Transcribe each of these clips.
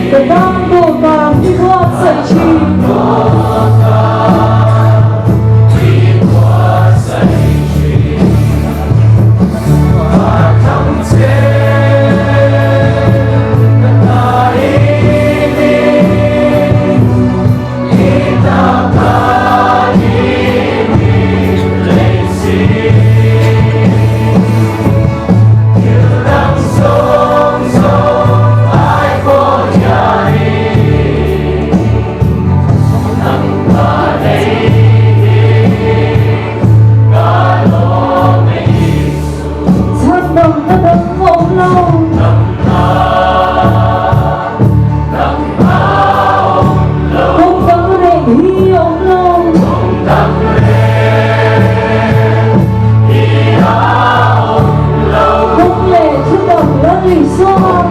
Ka tan dawhkan i buatsaih thin. Chhandamna dang a awm lo. Kawng dang reng hi a awm lo. Kawng leh thu dang la nui suam.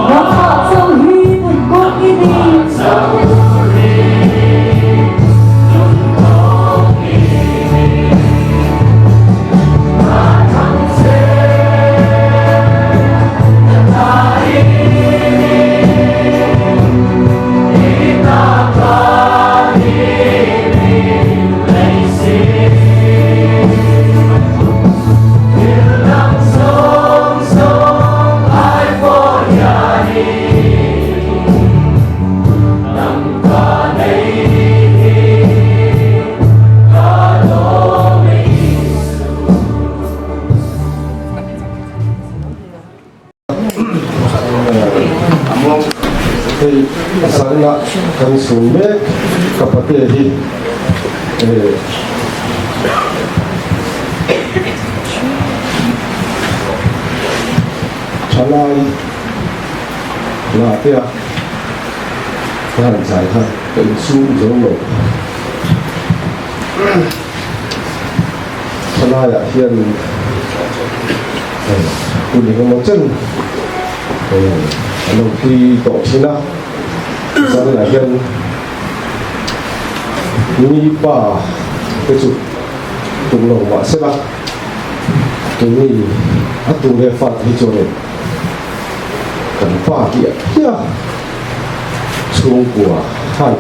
Nangmah chauh hi nun kawng i ni. Hei zan ah kan sun mek ka pate hi thalai la te a ka han zai kha ka insum zo lo. Thalaiah hian hun engemaw chen an lo pui tawh thin a, zaninah hian mi pa te chu tum lo mah sela keini a tu leh fate hi chuanin kan pa tih hiah chhungkua khan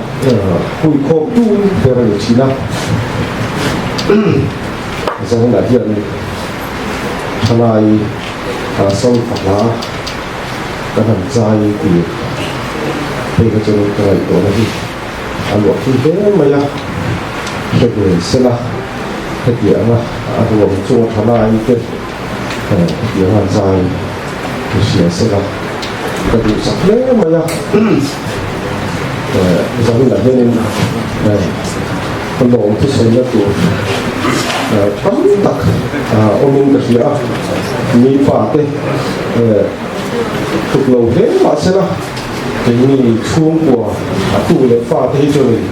huikhawm tu ber a ni thin a. Zaninah hian thalai sawmfahla kan han chai tih phei kha chuan ka ngaihtuahna hi a luah thui hle mai a, hre ve sela hetianga a ruang chunga thalai te hetianga zai i hria sela ka duhsak hle mai a. Zaninah hianin ka lawm thusawina tur tam tak awmin ka hria a, mi pa te tuk lo hle mah sela keini chhungkua a tu leh fa te hi chuanin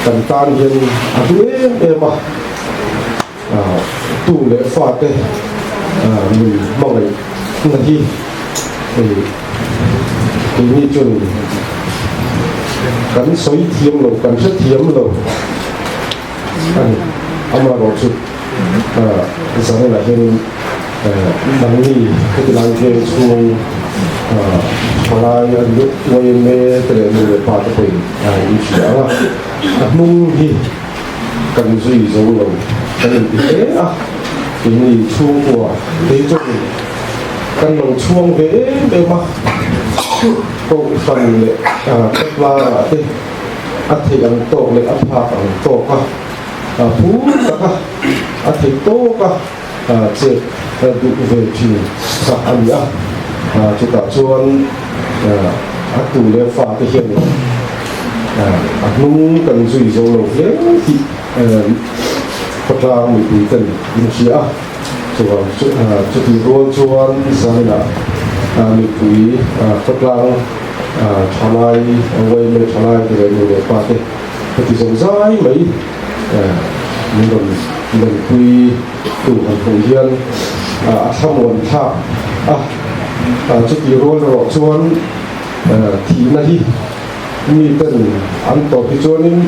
kan tan hian a hlu em em a. Tu leh fate min hmangaihna hi keini chuan kan sawi thiam lo, kan hre thiam lo a ni. Amaherawh chu Zaninah hianin nangni heti lai veng chhung palai an yma te leh nu leh pa te pawhin in hria ang a, a hnung hi Kan zui zo lo kan inti hle a, keini chhungkua kei chuan kan lo chhuang ve em em a, Kohhran leh Khawtlarah te a theih ang tawk leh a phak ang tawk a, phur taka a theih tawk a chet duh ve thin kha a ni a, chutah chuan a tu leh fa te hian A hnung kan zui zo lo hle tih khawtlang mipui ten in hria a, chuvang chutih rual chuan zaninah mipui khawtlang thalai yma thalai te leh nu leh pa te heti zo zai mai min rawn lenpui tu han hmuh hian a thlamuan thlak a, chutih rual erawh chuan thihna hi. Miten an tawp hi chuanin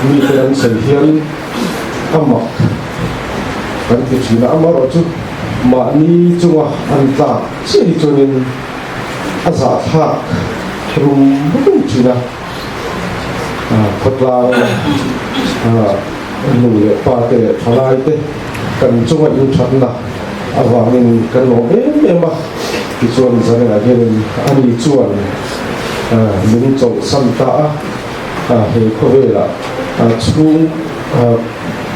miten an sawi hian a mak kan ti thin a, amaherawhchu mahni chunga an tlak chiah hi chuanin a zahthlak rum rum thin a, khawtlang nu leh pa te leh thalai te kan chunga inthatna avangin kan lawm em em a, tichuan Zanela hianin ani chuan min chawlhsan ta a, he khawvelah chhung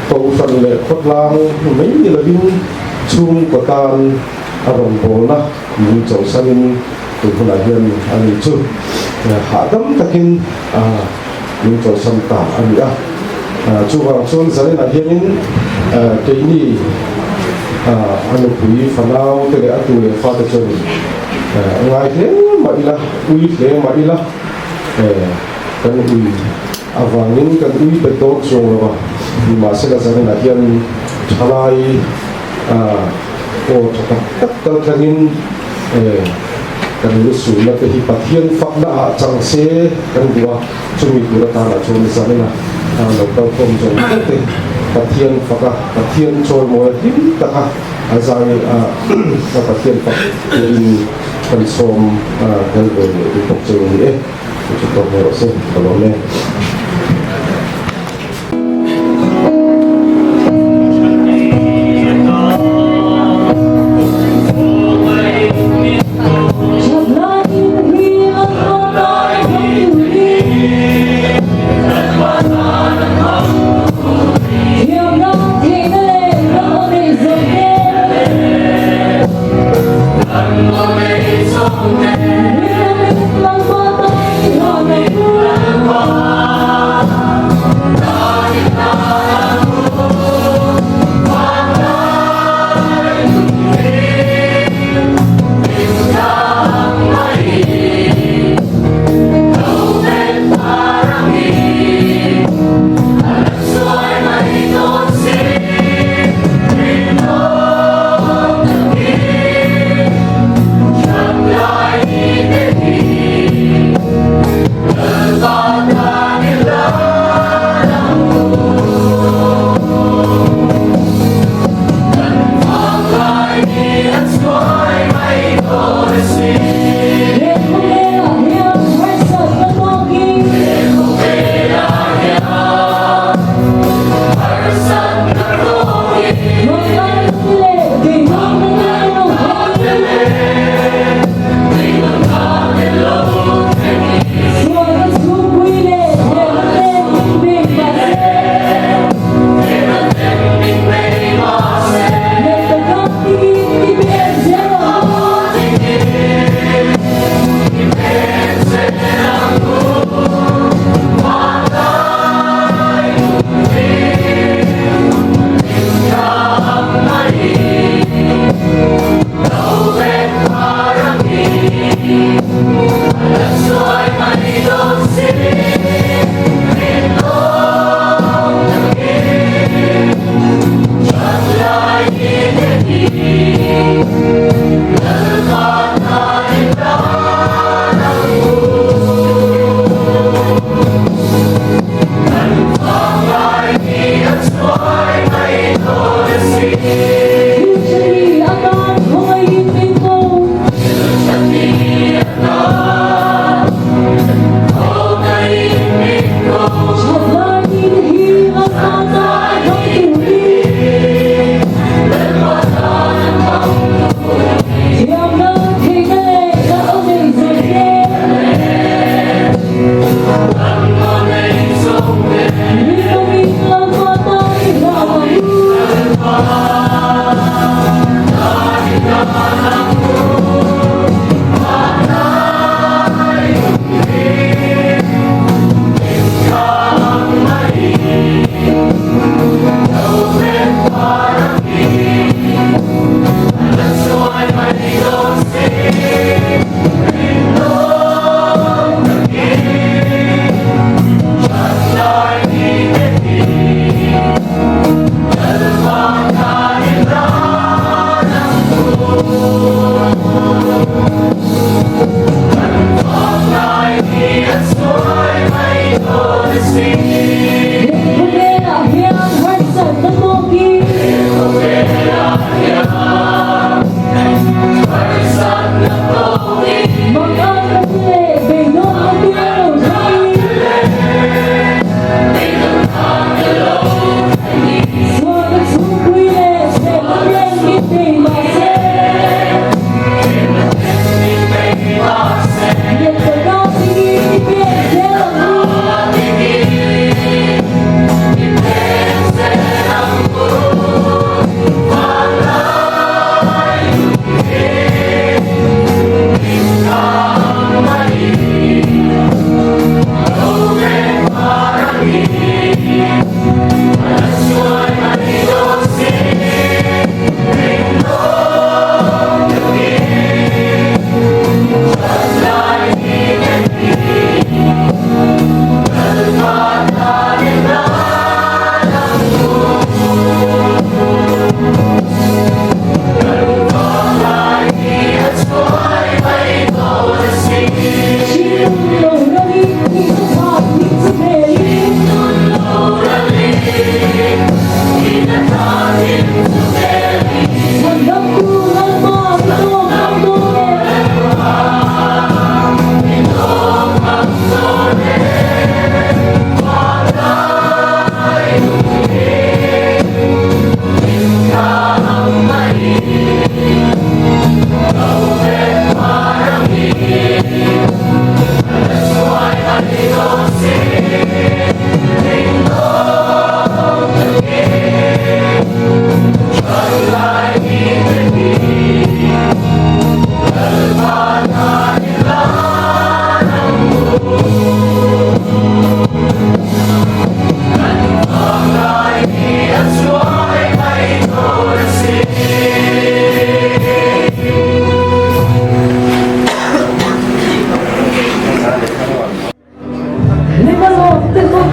kohhran leh khawtlang mai ni lovin chhungkaw tan a rawn bawlna min chawlhsanin tun hunah hian ani chu hahdam takin min chawlhsan ta a ni a. Chuvang chuan Zalenah hianin keini a nupui fanau te leh a tu leh fate chuan ngai hle mah ila, ui hle mah ila kan ui avangin kan ui bet dawn chuang lo a. Nimahsela Zalenah hian thalai aw tha tak tak kal tlangin kan lusunna te hi Pathian fakna ah chang se kan duh a. Chumi tur atana chuan Zanena lo kal khawm zawng zawng te Pathian fak a, Pathian chawimawi a hlim tak a, a zai a Pathian fak turin kan sawm tel ve leh duh bawk chu a ni e. Chu chu tawk mai rawh se, ka lawm e.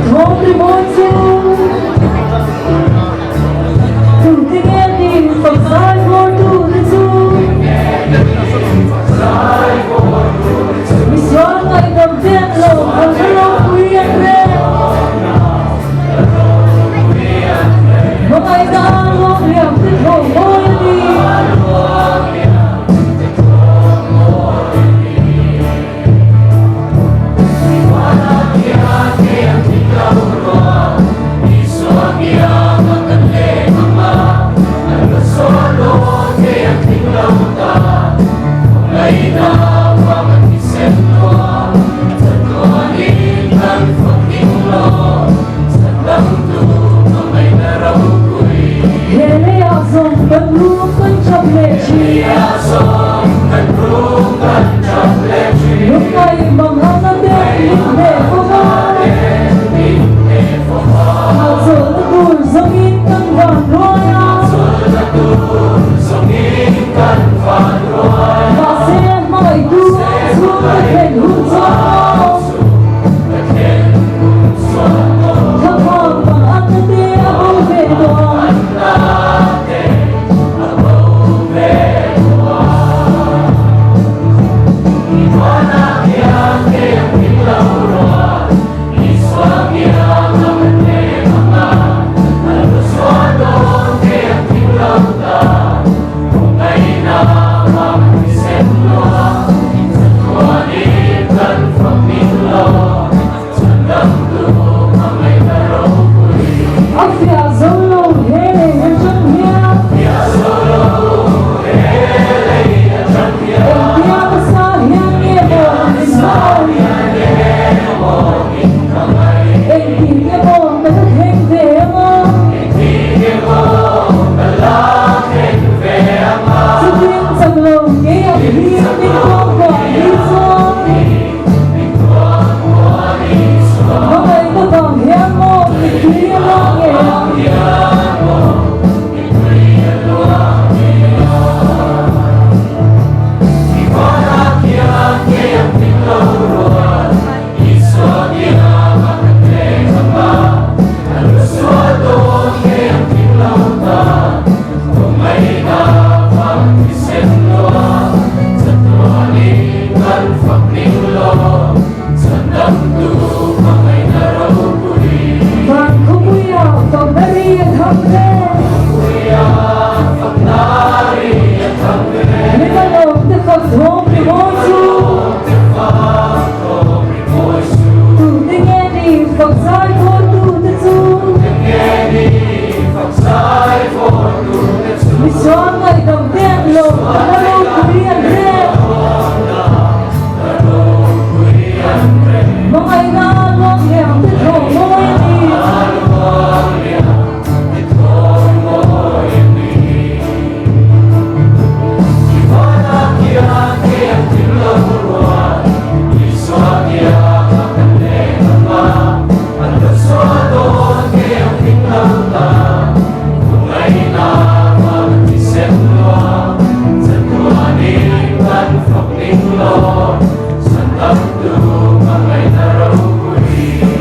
Thawm ri mawi chu tute nge ni fak zai vawr tute chu Misual ngaihdam te an lo khalna ropui an rel Hmangaihna a lawm liam te thawm mawi a ni. He leiah zawng kan rum kan chap leh thin. Lungngaih manghana te min hneh fo a. Hahchawlhna tur zawngin kan van ruai a. Mahse hmangaihtu ang chhung ka thlen hun chuan maw. Thlaphang manghana te a bo ve tawh ang. A fiah zo lo he lei atang hian. Engtia ka sa hian nge maw min hmangaih? Engtin nge maw ka la thleng ve anga? Chutin chak lo ngei ang hi min kuangkuah ni chuan. Hmangaihna vang hian maw mittui a luang ngei ang? Van khawpuia fakna ri a tham ve. Hlim a lawm te fak thawm ri mawi chu. Tute nge ni fak zai vawr tute chu. Misual ngaihdam te an lawm kan a ropui an rem. Hmangaihna luang liam te thawm mawi a ni.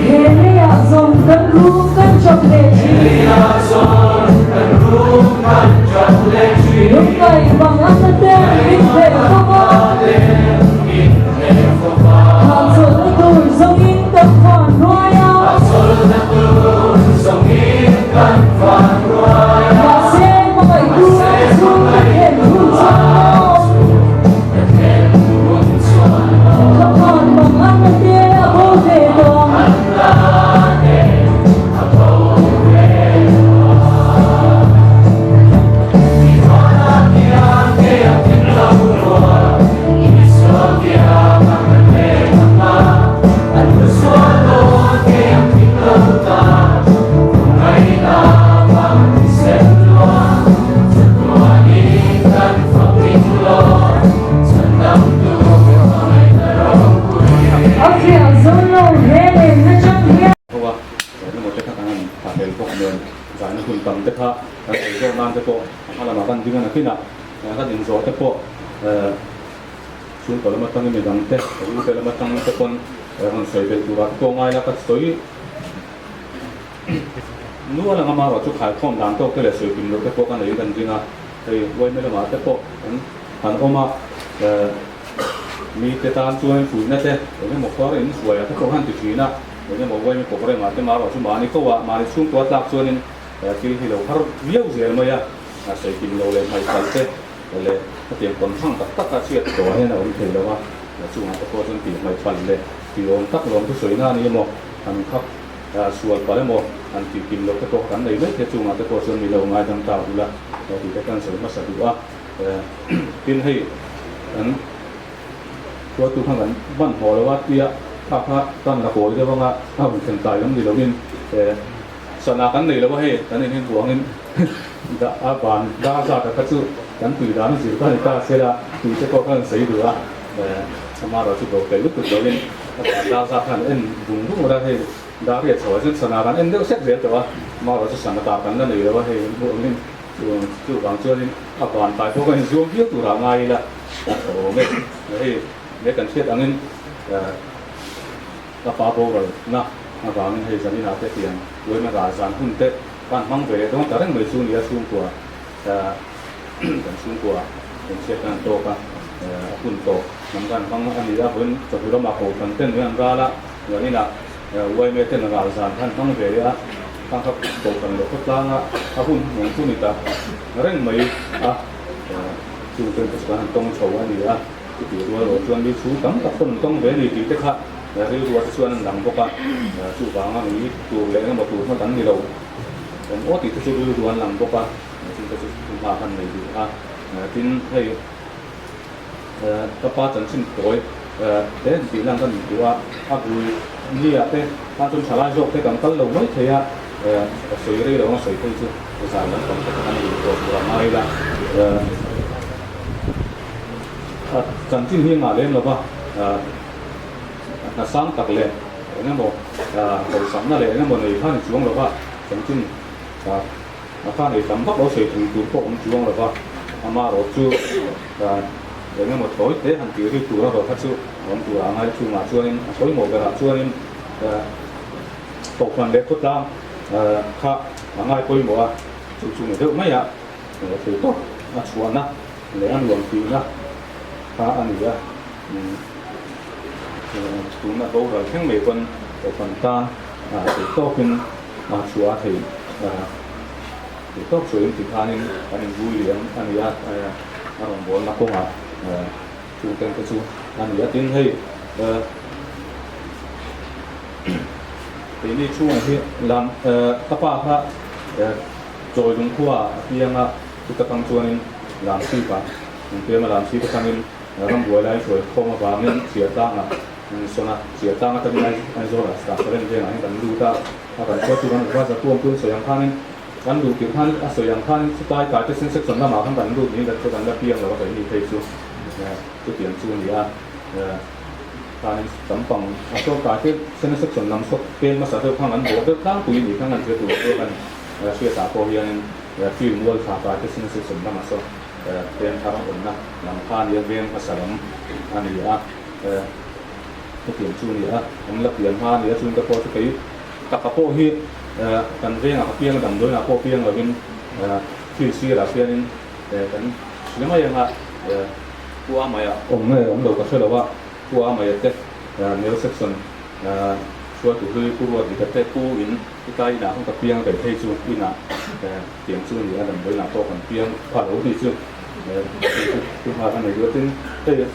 He leiah zawng kan rum kan chap leh thin. Lungngaih bang a na te min hneh fo va. Hahchawlhna tur zawngin kan van ruai a. Mahse hmangaihtu ang chhung ka thlen hun chuan maw. Thlaphan bang a na te a bo ve tawh ang. A fiah zo lo he len na chang hian. Ho a, engemaw te kha kan han thah hlel bawk nen, zaina hun tam te kha kan ei zawk nan te pawh a hma lamah kan ding a nakinah kan inzawh te pawh chhungkaw lam atangin midang te, ka u te lam atang te pawn rawn sawi belh turah te pawh ngai la ka sawi. Nual anga marawh chu khaikhawm dan tawk te leh sawi kim loh te pawh ka nei kan ring a, hei uaime lamah te pawh kan han awm a, mite tan chuan fuihna te eng emaw khuar in hruai ah te pawh han ti thin a, eng emaw uaime programme ah te marawh chu mahni ko ah mahni chhungkua tlak chuanin thil hi lo har viau zel mai a, sawi kim loh leh hmaih palh te leh hetiang tawn thang tak tak a chhiat tawh ah hian a awm thei lo a, chungah te pawh chuan tih hmaih palh leh tih awm tak lawm thusawi na a ni emaw han khak Sual palh emaw an tih kim loh te pawh kan nei mai thei chungah te pawh chuan mi lo ngaidam ta ula tih te kan sawi hmasa duh a. Tin hei kan hruaitu khan kan hman haw lo a tia kha kha tan la kawi deuh anga a hun thlen tlai lam ni loin sana kan nei lo a hei kan inhen ruangin a ban dar zat a kha chu kan tui dan a zir kha ni ta sela tih te pawh khan sawi duh a. Amaherawh chu bo tel lutuk loin a ban dar zat khan en vung vung ula hei dar riat chho ah chuan sana kan en deuh sek zel tawh a, amaherawh chu sana tar kan la nei lo a hei hmuh angin chuvang chuanin a ban tlai pawh khan inzuam viau turah ngai ila a tha awm e. Hei he kan hriat angin ka pa boral na avangin hei zaninah te tiang uaina ral zan hun te kan hmang ve leh dawn ta reng mai chu nia chhungkua Kan chhungkua inchhiat kan tawk a, a hun tawp lam kan hmang a ni a, vawiin chawhnu lamah kohhran ten an ral a, zaninah yma ten ral zan khan hmang ve leh a, khang kha kohhran leh khawtlang a, a hun hmuh chu ni ta reng mai a, chung ten te chu kan han tawng chho a ni a, chutih rual erawh chuan mi chhung tam tak pawn an tawng ve a ni tih te kha rilru ah te chuan an lang bawk a, chuvanga ui tur leh engemaw tur hma kan ni lo awm aw tih te chu rilru an lang bawk a. Chung te chu hma khan nei duh a, tin hei ka pa chanchin tawi te tih lan ka ni duh a, a bul nia te khan chuan thalai zawk te kan kal lo mai thei a, ka sawi rei lo ang a sawi phei chu zan lampang te khan duh tawh tur a ngai ila, chanchin hi a ngah lem lo va, hna sang tak leh eng emaw hausakna leh eng emaw nei khan i chuang lo va, chanchin. A kha nei tam vak lo sawi thung tur pawh awm chuang lo va, ama rawh chu eng emaw thawi te han tih ri tur erawh kha chu a awm tur a ngai chungah chuanin a pawimawh berah chuanin kohhran leh khawtlang kha a ngai pawimawh a, chu chu ni deuh mai a thei tawp a chhuahna leh a nuam tihna kha a ni a, tuna boral thleng mai pawn kohhran tan thei tawkin a chhuah a thei tih tawk chuain tikhanin kan inbui liam a ni a, a rawngbawlna kawngah chung teng te chu a ni a. Tin, hei keini chhungah hi lam ka pa kha chawi lungkhua a piang a, chuta tang chuanin Lamsipah an piang a, Lamsip atangin rambuai lai hruai khawm avangin Chhiatlangah an sawn a, Chhiatlang atangin Aizawl ah Star Seven vengah hian kan lut a. A kan khua chu kan upa zatuam tun sawi ang khanin kan luh tirh khan a sawi ang khanin chutlai kai te sen section lamah khan kan lut niin kan hria kan la piang lo a keini phei chu chutiang chu a ni a khanin lampang a saw kai te sen section lam saw peng hmasa deuh khan an bawh deuh tlangpui ni khan kan hria tur chu kan hriatah pawh hianin field mual thla kai te sen section lamah saw peng thar awmna lam kha a ni a veng hmasa lam a ni a. Hetiang chu a ni a, an la pian hma a ni a, chungte pawh chu kei taka pawh hi kan vengah ka piang a, damdawiinah pawh piang lovin thil sirah hianin kan hria mai ang a, Pu Amaya awm nge awm lo ka hre lo a, Pu Amaya te Nel section hruaitu hlui Pu Ruatdika te pu in tlai inah khan ka piang a, kei phei chu inah tiang chu a ni a, damdawiinah pawh kan piang pha lo ni chu chu hma ka nei duh a, tin hei.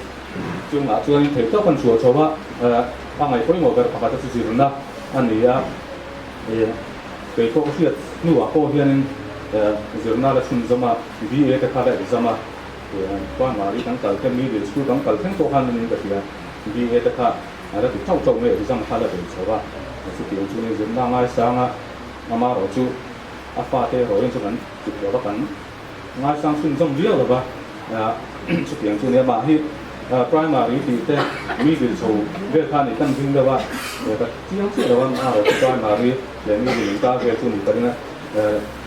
Chungah chuanin thei tawk an chhuah chho a, a ngaih pawimawh ber pakhat a chu zirna a ni a, kei pawh ka hriat hnuah pawh hianin zirna la chhunzawm a, BA te kha la exam a, primary kan kal te middle school kan kal thleng pawh khan niin ka hria, BA te kha a la ti chauh chauh mai exam kha la bei chho a, chutiang chuanin zirna a ngaisang a, amaherawh chu a fate erawhin chu kan tuk lo va kan. Ngaisang chhunzawm viau lo va, chutiang chu nia mah hi primary tih te middle chho vel kha ni kan ring deuh a, ka chiang chiah lo a, amaherawh chu primary leh middle inkar vel chu ni ka ring a,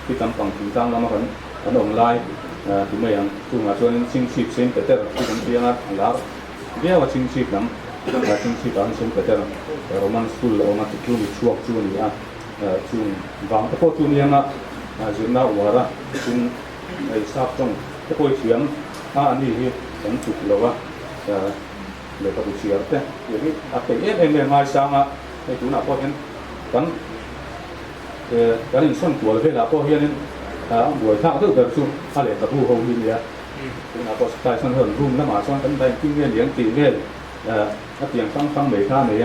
khi lampang thingtlang lama kan kan awm lai ti mai ang, chungah chuanin Chhingchhip Saint Peter chu kan piang a, a lar viau a Chhingchhip lam, Chhingchhip ah hian Saint Peter Roman school a awm a, chu mi chhuak chu a ni a. Chung vang te pawh chu nianga zirna uar a, tin hei sap tawng te pawh i thiam a, a ni hi kan tluk lo a, lehkhabu chhiar te tih hi a peih em em mai a ngaisang a, hei tunah pawh hian kan kan insawn kual velah pawh hianin a buaithlak deuh ber chu a lehkhabu ho hi nia, tunah pawh sipai chuan rawn room lamah chuan kan dainting vel lian tih vel a tiang hrang hrang mai kha a nei a.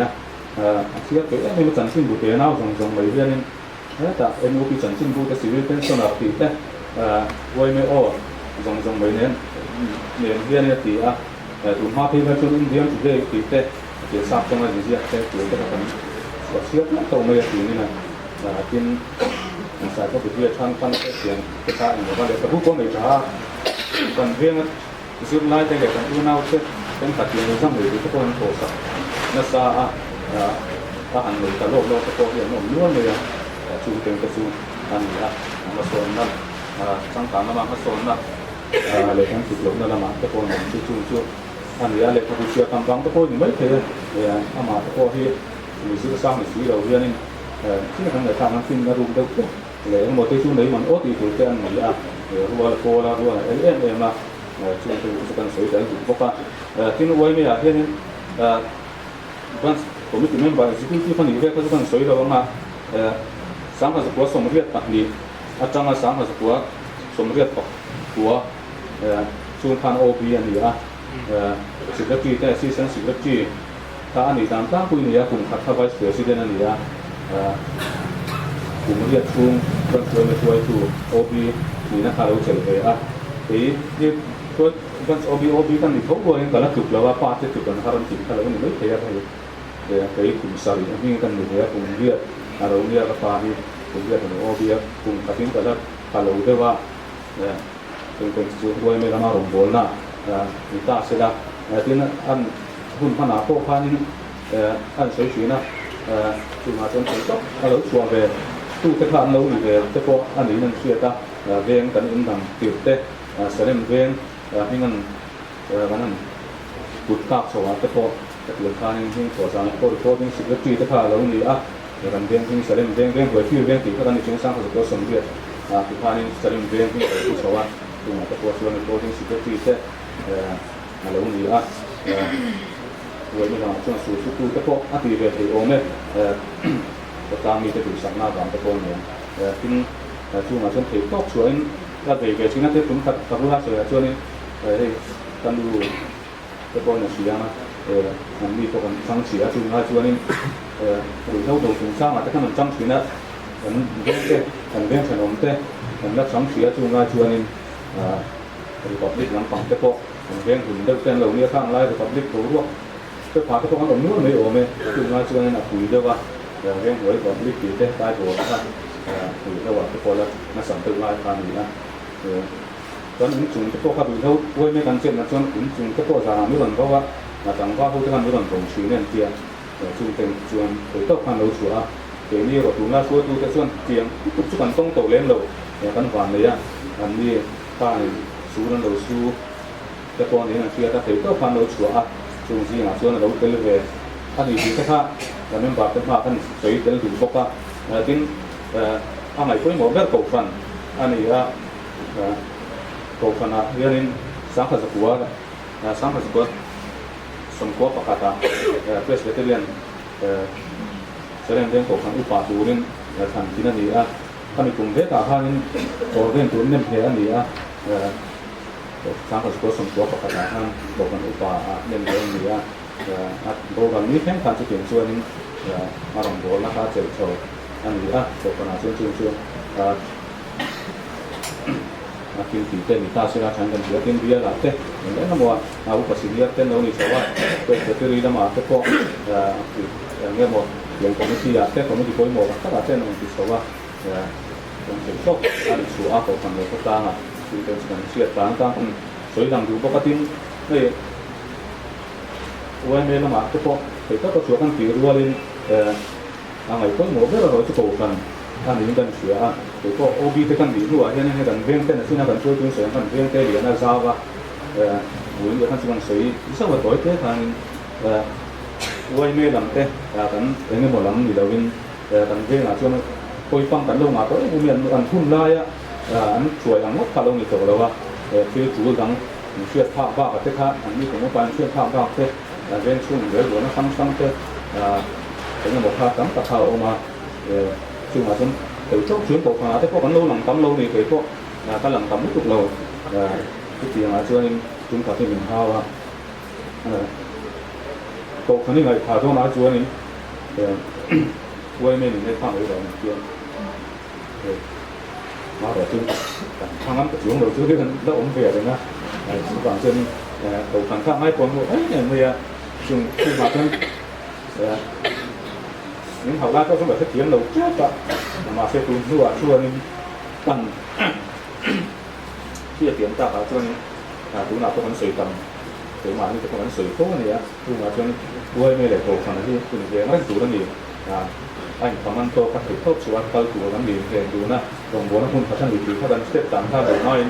A chhiar peih em em a chanchinbu te nau zawng zawng mai hianin hetah NUP chanchinbu te civil pensioner tih te YMO zawng zawng mai nen nen hianin a ti a, tun hma phei kha chuan Indian Today tih te a tir sap changa inziak te tur te kha kan a chhiar tlat tawh mai a tinin a tin encyclopedia hrang hrang te thiam te kha a inlova lehkhabu pawh nei tha a kan venga Zirlai te leh kan unau te thenkhat leh exam nei tur te pawh an thawhsak nasa a, a han nei ta lawk lawk te pawh hi an awm nual mai a, chung teng te chu a ni a, hmasawnna changkang lama hmasawnna leh kan tluk lohna lamah te pawh an awm chu chung chu a ni a, lehkhabu chhiar tam vang te pawh a ni mai thei a, amah te pawh hi mi zir sang ni si lo hianin thil kan ngaihthlak nan finna ruk deuh te Leh engmaw te chu nei man aw tih tur te an ni a, rual pawl a, rual a el em em a, chung te chu kan sawi tel duh bawk a. Tin, YMA ah hianin Branch Committee Member Executive a nih vel kha chu kan sawi lo ang a, 1982 atanga 1984 chung khan OB a ni a, Secretary te Assistant Secretary kha a nih dan tlangpui a ni a, kum khat kha Vice President a ni a, kum riat chhung Branch Yma hruaitu OB nihna kha a lo chelh ve a, kei hi Branch OB OB ka ni tho rualin ka la tluk lo a, pa te tluk an har an tih kha lo ni maithei a, hei kei kum sarih a hming ka ni ve a, kum riat a lo nia ka pa hi kum riat a lo OB a, kum khatin ka la pha lo deuh a. Eng chu Yma lama rawngbawlna ni ta sela, tin an hun hmanah pawh khanin an sawi thin a, chungah chuan thei tawp a lo chhuah ve tute kha an lo ni ve te pawh a niin an hriat a, veng kan indang tirh te, Salem veng hming an kan han kut kak chhoah te pawh hetiang khanin hming chhuah zan pawh recording secretary te kha a lo ni a. Kan veng hming Salem veng veng huai fir veng tih kha kan ni cheng Sangkhaw Sawmriat ah ti khanin Salem veng hming a lo chho a, chungah te pawh chuan recording secretary te a lo ni a, huaina lamah chuan sur chu tu te pawh a ti ve thei awm e, khawtlang mite duhsakna avang te pawh a ni ang. Tin, chungah chuan thei tawk chhuahin a vei ve thin a, te tum khat ka bula sawiah chuanin hei ka nu te pawhin a hria a, an mi pawh kan chang chhia a, chung lai chuanin ruihhlo do chungchangah te khan an chang thin a, kan veng te, kan veng thenawm te kan la chang chhia a, chung lai chuanin Republic lampang te pawh kan veng hun deuh te an lo nia khang lai Republic boruak te pha te pawh kan awm nual mai awm e, chung lai chuanin a pui deuh a, veng hnuai Republic tih te tlai bawr kha ruihhlo ah te pawh la nasat deuh lai kha a ni a. Chuan in chung te pawh kha ruihhlo uai mek an chetna chuan in chung te pawh zanah mi rawn vo a, tlangval ho te khan mi rawn vawm thin e an ti a, chung te chuan thei tawp khan lo chhuah a, keini erawh tunlai hruaitu te chuan tiang lutuk chu kan tawng tawh lem lo, kan van nei a, an ni khanin sur an lo su te pawh niin an hriat a, thei tawp khan lo chhuah a, chung zingah chuan a lo tel ve a ni tih te kha kan member te hma khan sawi tel duh bawk a, tin a ngaihpawimawh ber kohhran a ni a. Kohhranah hianin Sangha Zakua Sangha Zakua sawmkua pakhatah Presbyterian Serem Veng Kohhran upa turin thlan thin a ni a. Khami kum vekah khanin ordain tur nem hle a ni a. Sangha Zakua sawmkua pakhatah khan Kohhran upa ah nem hle a ni a. A boral ni thleng khan chutiang chuanin a rawngbawlna kha a chelh chho a ni a. Kohhranah chuan chung chu A thil tih te ni ta sela than kan hria tin bial ah te eng eng emaw a upa senior te an lo ni chho a, Presbytery lamah te pawh eng emaw tiang committee ah te committee pawimawh tak tak ah te an rawn ti chho a, kan theih tawk a ni chhuah a kohhran leh khawtlang ah thil te chu kan hriat tan tan kan sawi lang duh bawk a tin hei yma lamah te pawh theih tawk a chhuah kan tih rualin A ngaihpawimawh ber erawh chu kohhran a niin kan hria a, kei pawh OB te kan nih hnuah hian hei kan veng ten a china kan hruaitu sawi ang kan veng te lian a zau a, vui nia khan chu kan sawi zauh a tawi te khanin yma lam te kan eng emaw lam ni loin kan vengah chuan. Pawipang kan lo ngah tawh em em mai, an hun laia an hruai ang ngawt kha a lo ni tawh lo a, thil tul dang an hriat phak bak a te kha an ni kum upa an hriat phak bak te, veng chhung inrel buaina hrang hrang te eng emaw kha tam tak kha a awm a, chungah chuan thei tawk chuan kohhranah te pawh kan lo lang tam lo ni kei pawh ka lang tam lutuk lo, chutiangah chuanin tum khat hi min hau a, kohhran i ngaihthah dawnah chuanin. Uai mai min kha mai lo ang hian ma rawh chu kan thang an ka chuang lo chu hi kan la awm ve reng a chuvang chuan kohhran kha ngai pawh em em mai a chung chungah chuan min hauh lai pawh chuan ka hrethiam lo tep a mahse tun hnuah chuanin kan hriathiam takah chuanin tunah pawh kan sawi tam keimahni te pawh kan sawi fo a ni a. Chungah chuan uaime leh kohhran hi inveng reng tur a ni. A inphaman tawk a theih tawp chuan kal tur an ni inven dun a, rawngbawlna hmun khat a ni tih kha kan hriat dan kha lo ngaiin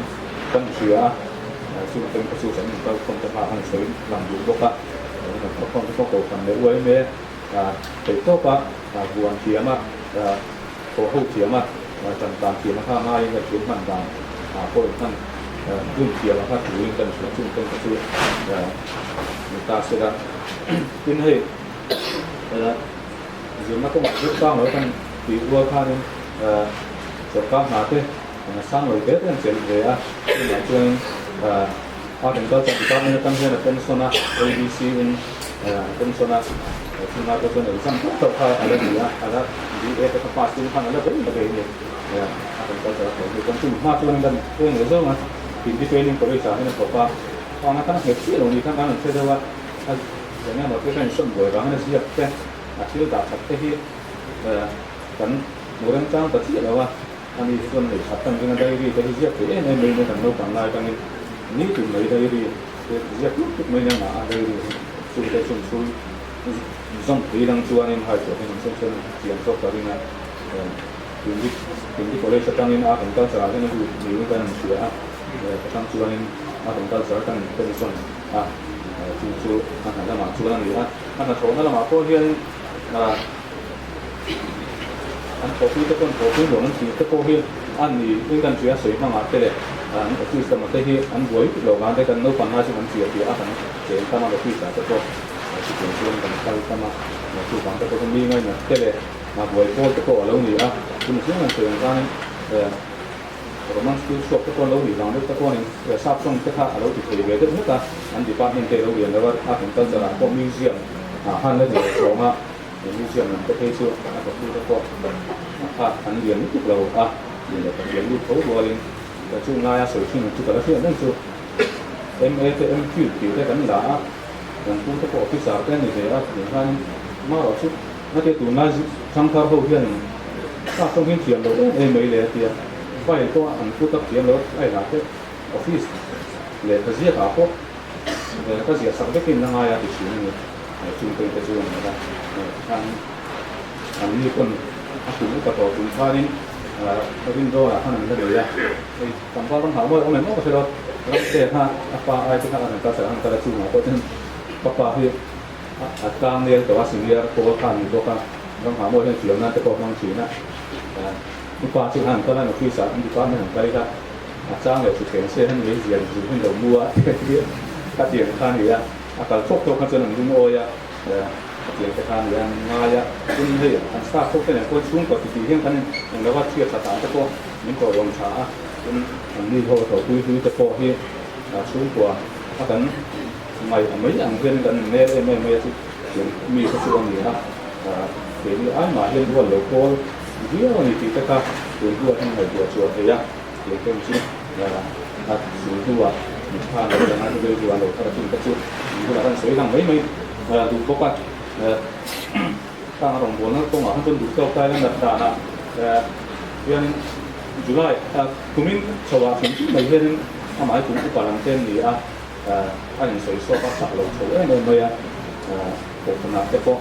kan hria a. Chung atangin kha chu kan inkal khawm te kha an sawi lang duh bawk a. Kan inkal khawm te pawh kohhran leh uaime theih tawp a, buan thiam a, thawh ho thiam a, tantan thiam a kha ngaiin kan hriat hman dan pawh inhman dun thiam a kha turin kan hria chung ten kha chu ni ta se la. Tin hei zirna kawngah zir tang lo kan tih rual khanin sorkar hna te sang lo te te an chelh ve a, tunah chuanin Art and Culture Department atang hian a pension a, ABC in a pension a, chungah pawh chuan exam teuh teuh kha a la ni a, a la BA te kha pass tum khan a la vei la vei a ni. Art and Culture a thawh hnu chuan chumi hma chuan an eng leh zawng a, Hindi Training College ah hian a thawk a, Khang atang nghet chiah lo ni khan kan rawn hre deuh a, a eng emaw te kha insawn buai vangin a ziak te, a thil dah that te hi kan hmu remchang ta chiah lo a, ani hi chuan neih that tan ringa diary te hi ziak thei em em mai in kan naupang lai atangin ni tum mai diary te ziak tuk tuk mai in a ngah a, diary hi chu te chhun chhui zawm thei lang chuanin hai chhuah hian insawn chuan chian zawk ta ringa Hindi Hindi college atangin art and culture ah hian a lut niin kan inhria a. Ka chang chuanin a rawn kal char kan pension a, chu chu a hna lamah chuan a ni a. A hnathawhna lamah pawh hianin an thawhpui te pawn thawhpui nuam an tih te pawh hi a ni in kan hria sawi hmangah te leh an office lamah te hi an buai tuk lo vang te kan naupang lai chu kan chiah piah a kan cheng tam a office ah te pawh chutiang chuan kan kal tam a, chuvang te pawh chu mi ngainat te leh buai pawl te pawh a lo ni a, chumi chiang an sawi ang khanin. Roman school chhuak te pawh an lo nih vang deuh te pawhin sap tawng te kha a lo ti thei ve deuh hlek a, an department te a lo lian lo a, art and culture ah pawh museum ah khan la ni leh hlawm a, museum lam te phei chu a thawktu te pawh kha an lian lutuk lo a, lian leh pathian lut tho rualin chung laia sawi thin chu ka la hriat reng chu MA te MPhil tih te kan la a, kan pu te pawh officer te a ni ve a, tih khanin marawh chu Hate tunlai thangthar ho hian sap tawng hian thiam lo em em mai le a tia, file pawh an put up thiam lo a inah te office leh ka ziak ah pawh ka ziah sak vekin a ngai a ti thin a ni, chung te te chu a ni a, tikhan an ni pawn a kum upa tawh tum khanin rinrawl ah khan an la nei a, hei tlangval ram hah mawi awm em awm a hre lo, ramte kha a pa ai te kha a rawn kal char a han kal a chungah pawh chuan ka pa hi A tlang nel tawh a, senior pawl kha an ni bawk a, Ramhah mawi hian fiam nan te pawh a hmang thin a. Upa chu han kal a, office ah an department an kal ila, a chang leh thutthleng se hian mei zial zuk in lo mu a ka tiang kha a ni a, a kal tawk tawk kha chuan an lungawi a, ka tiang te kha a ni a, an ngai a, tin hei an staff ho te nen pawh chhungkaw titi hian kan eng lo a, chhiat tha tan te pawh min tawiawm tha a, tin an ni ho thawhpui hlui te pawh hi chhungkua a kan Mai a mai ang hian kan inel em em mai a chu tiang mi kha chu a ni a, keini ai mah hian rual lo pawl viau a ni tih te kha tun hnuah hian ngaihtuah chhuah thei a, tiang te chu a sul hnuah mit khan lo lang a, rilru an lo thar a chung te chu in bulah khan sawi lang mai mai duh bawk a, khang a rawngbawlna kawngah khan chuan duh tawk ta ila nat danah hianin July kumin chhoah hrim hrim mai hianin amah hi kum upa lam te an ni a. A insawi sawk a chak lo chho em em mai a, kohhranah te pawh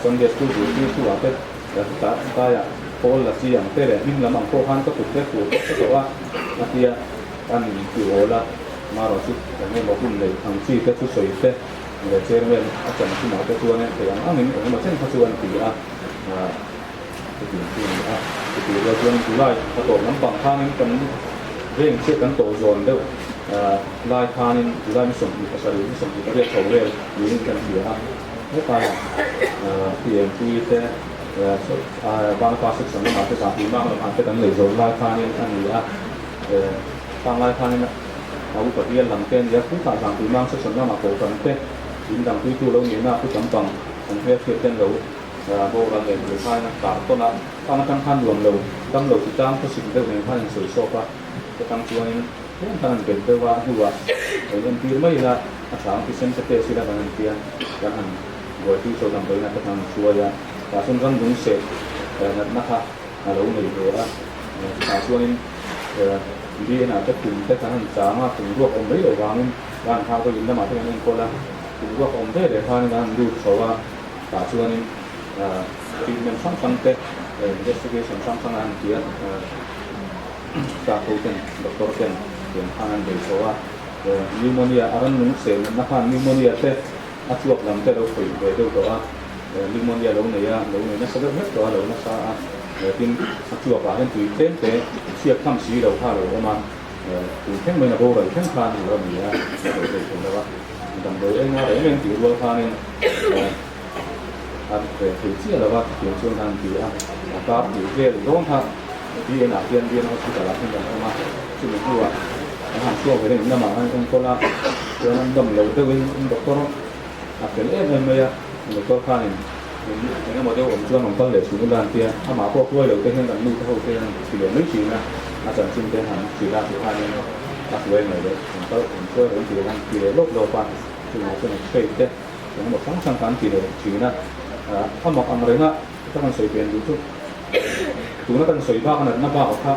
Sunday School zirtirtu ah te tlaiah Paul la chi ang te leh hming lam ang pawh khan ka kut te fur bawk ta tawh a, a tia an inti awl a, marawh chu eng emaw hun neih ang chi te thusawi te leh chairman a chan chungah te chuan thei ang angin eng emaw chen kha chu an ti a, chuti. thin chu a ni a. Chutih rual chuan July a tawp lampang khanin kan veng chiah kan tawh zawn deuh lai khanin July ni 27, ni 28 chho vel niin kan hria a. Hetlaiah PMP te Banpa section lamah te zah tih mang lamah te kan nei zawn lai khanin a ni a. Pangngai khanin a upa bial lam te a ni a, khutah zah tih mang section lamah kohhran te in dang tuitu lo nihna a pu tam pang an hmelhriat ten lo boral leh tur khain a kar tawn a. Khang atang khan nuam lo, dam lo ti tlang khawsik deuh nen khan an sawi sawp a, chetang chuanin tlem khan an bet deuh a, a hnuah eng entir mai ila a tha ang thisen te test ila kan han tia, kan han buaipui chho damdawiin te khan an hruai a, tah chuan randung seh natna kha a lo nei ve a, chutah chuanin BN ah te kum te kan han chang a, kum ruak awm mai loh vangin kan han nghak a, in lamah te kan enkawl a, kum ruak awm ve leh khanin an han lut chho a, tah chuanin treatment hrang hrang te, investigation hrang hrang an ti a, staff ho ten, doctor ten tiang khan an bei chho a, pneumonia a rannung seh natna khan pneumonia te a chuak lam te lo khawih ve deuh tawh a, pneumonia lo nei a, lo nei nasa deuh hlek tawh a, lo nasa a, tin a chuak ah hian tui tlem te chhiat tham si lo kha a lo awm a, tui thleng mai in a boral thleng khan a lo ni a, a lo thei thei lo a, damdawi enga reng reng tih rual khanin. A reh thei chiah lo a, chutiang chuan an ti a, a kar tih vel dawn kha BN ah hian BN Hospital ah hian kan awm a, chumi hnuah an han chhuak ve in lamah an enkawl a, chuan an dam lo deuhin in doctor a fel em em mai a, doctor khanin eng emaw deuh awm chuan rawn kal leh chhun ula an ti a, amah pawh hruai lo te hian kan nu te ho te hian an thi leh mai thin a, a chanchin te han hrilh a tikhanin a hruai mai leh rawn kal rawn hruai rawn ti an ti leh lawp lawp a, chungah chuan x-ray te. Engemaw hrang hrang kha an ti leh thin a, a mak ang reng a, ka rawn sawi pian duh chu tuna kan sawi bak a natna bak kha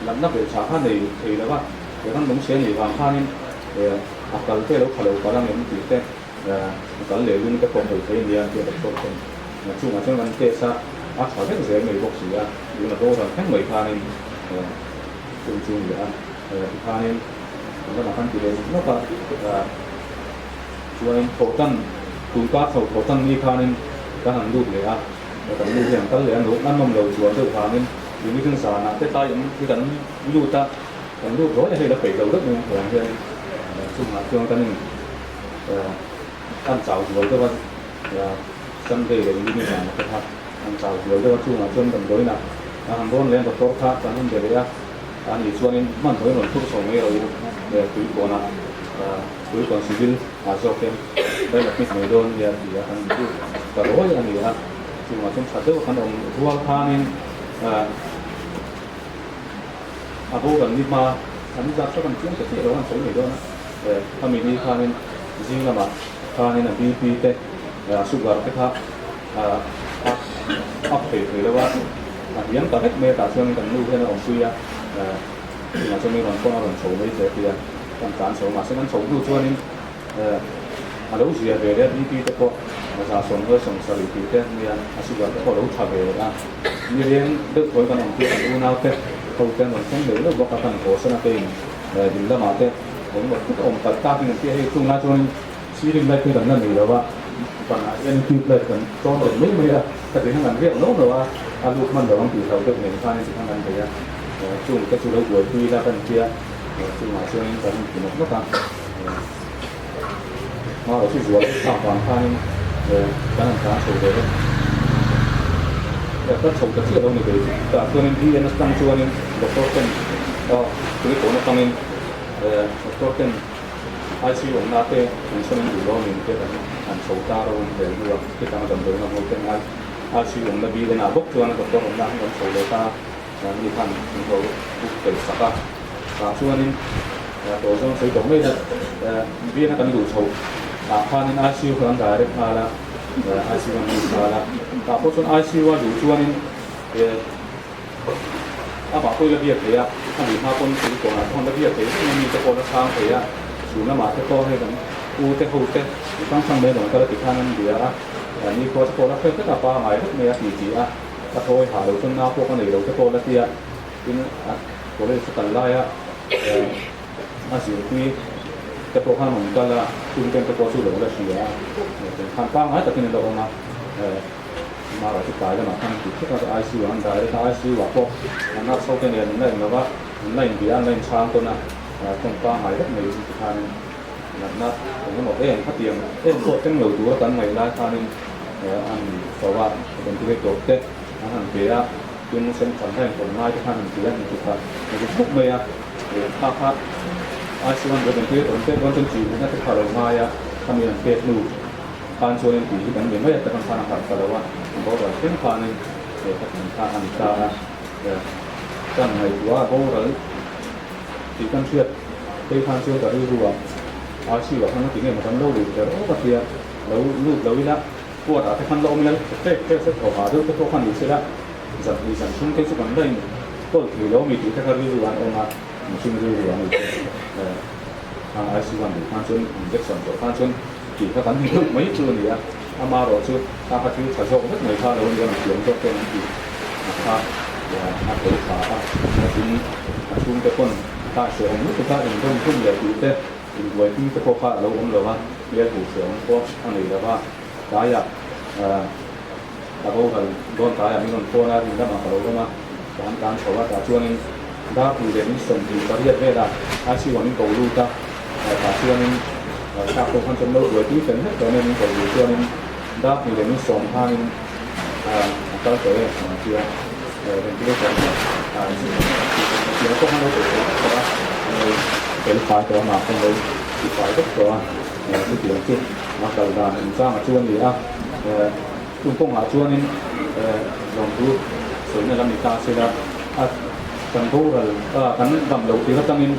natna belh chhah kha nei thei lo va, he ram lung chhe nei vang khanin a kal te lo kha lo kal ang em tih te, a kal leh lung te pawh hawi thei nia tih a doctor ten chungah chuan kan test a, a tha vek zel mai bawk si a, tuna boral thleng mai khanin chung chu ni a, tikhanin kan ramah khan ti leh lawk a. Chuanin thawhtan, tun kar chho thawhtan ni khanin kan han lut leh a, kan nu hi an kal leh a, an nawm lo chuan deuh vangin Uniting zanah te tlai awm hi kan lut a, kan lut ruai a, hei la peih lo deuh mai ang tiang hianin chungah chuan kan in an chau zual deuh a, Sunday leh Uniting zanah te kha an chau zual deuh a, chungah chuan damdawiinah an han rawn leh a, doctor kha kan han be leh a, ani chuanin hmanhmawhin rawn phur chho mai rawh u, tuipuanah. Tuikawng civil ah zawk hian development mai dawn nia ti a kan duh ta rawi a ni a, chungah chuan tha deuh kan awm rual khanin a boral ni hma an zat kha kan chiang ta chiah lo an sawi mai dawn a, khami ni khanin zing lamah khanin a BP te sugar te kha a up thei thei lo a, a hliam ta vek mai a tah chuan kan nu hian a awmpui a. Tunah chuan mi rawn kawng a rawn chho mai che a ti a, kan tlan chho mahse kan chho hnu chuanin a lo zia ve leh a, BP te pawh 110 70 tih te nia a sugar te pawh a lo tha ve a, ni leng deuh thawi kan awm tir kan unau te ho te an rawn thleng deuh deuh bawk a, kan haw sana te in in lamah te engemaw thut a awm palh takin an ti a, hei chunglai chuanin ceiling light hi kan la nei lo a, banah hian tube light kan tawn reng mai mai a, khati khan kan riak lo lo a, a lut hman lo ang tih hlau deuh nen khanin tikhan kan bei a. Chung te chu lo buaipui ila kan tia, chungah chuanin kan inti nawk nawk a, hmarawh chu zual thlak vang khanin kan han tlan chho ve vek. Ka chho ta chiah lo ni ve chu, tah chuanin BN atang chuanin doctor ten tui tawn atangin doctor ten ICU awmna te an sawn in duh lo a ni te kan han chho ta ro vel hnuah khitang damdawiin a hmuh ten ICU awmna BN ah bawk chuan doctor awmna an rawn chho leh ta a. Ni khan min lo book fel sak a, tah chuanin tawh zawng sawi tawh mai la, biakna kan luh chhoh ah khanin ICU kha kan direct nghal a, ICU kan lut nghal a, tah pawh chuan ICU a luh chuanin amah pawh i la biak thei a, a luh hma pawn tui kawnah te pawh an la biak thei reng a, mi te pawh la chhang thei a, chhun lamah te pawh hei kan u te ho te hrang hrang mai rawn kal a ti khan an bia a, ni khua te pawh la hre vek a, pangai vek mai a ti ti a. Ka thawi hah lo chuan nau pawh ka nei lo te pawh la tia tin a college a kal laia a zirpui te pawh khan rawn kal a chung ten te pawh chu lo la hria a khan pangngai takin a la awm a. Amaherawh chu tlai lamah khan an tih thut a, ICU ah an dah leh ta, ICU ah pawh an nurse ho te nen an la inlo a, an la inbia a, an la inchhang tawn a, tawng pangngai vek mai chu tikhanin natna eng emaw em khatiang em pawh thleng lo tura kan ngaih lai khanin an fo a, ventilator te an han pe a, tin sen than kha inpawm ngai te khan han ti a, an ti kha a ri khawp mai a, kha kha ICU an ventilator an pek dawn chuan chi luhna te kha a lo ngai a, khami an pek hnu. Khan chuanin tui hi kan be mai a, takang khan a harh ta lo a, boral thleng khanin he ka thin kha a ni ta a, kan ngaihtuah a boral tih kan hriat phei khan chuan ka rilru ah RC ah khan a ti nge maw kan lo lut kher awk a tia, lo lut lo ila court ah te khan la awm ila fek fek se thaw hah deuh te pawh kha ni sela zan hnih zan chhung te chu kan la in kawl thei lo ami tih te kha rilru ah an awm a, mihring rilru ah a ni chu khang RC one duh khan chuan injection zawh khan chuan Tih kha kan hmu deuh mai chu a ni a, amaherawh chu kha kha thil tha zawk vek mai kha lo ni a, mithiam zawk ten an tih a kha a fel tha a, tin a chhungte pawn kha hrehawm lutuk a indawm hlum leh tih te, inbuaipui te pawh kha a lo awm lo a, hmel huh hrehawm pawh a nei lo va, tlaiah a boral dawn tlaiah min rawn phone a, in lamah ka lo awm a, ka han tlan chho a, tah chuanin dar tih leh min 28 velah ICU ah min ko lut a. Tah chuanin thlak pawh khan chuan lo buaipui fel hlek tawh mai min ko duh chuanin dar hnih leh min sawm khanin a kal tawh e an ti a, ventilator kha tiang pawh khan lo tawh fel vek tawh a, an lo fel fai tawh a mah khan lo ti fai vek tawh a, chutiang chu a kal dan inchangah chu a ni a, chung kawngah chuanin lawmthu sawina lam ni ta sela a kan boral kan dam loh tir atangin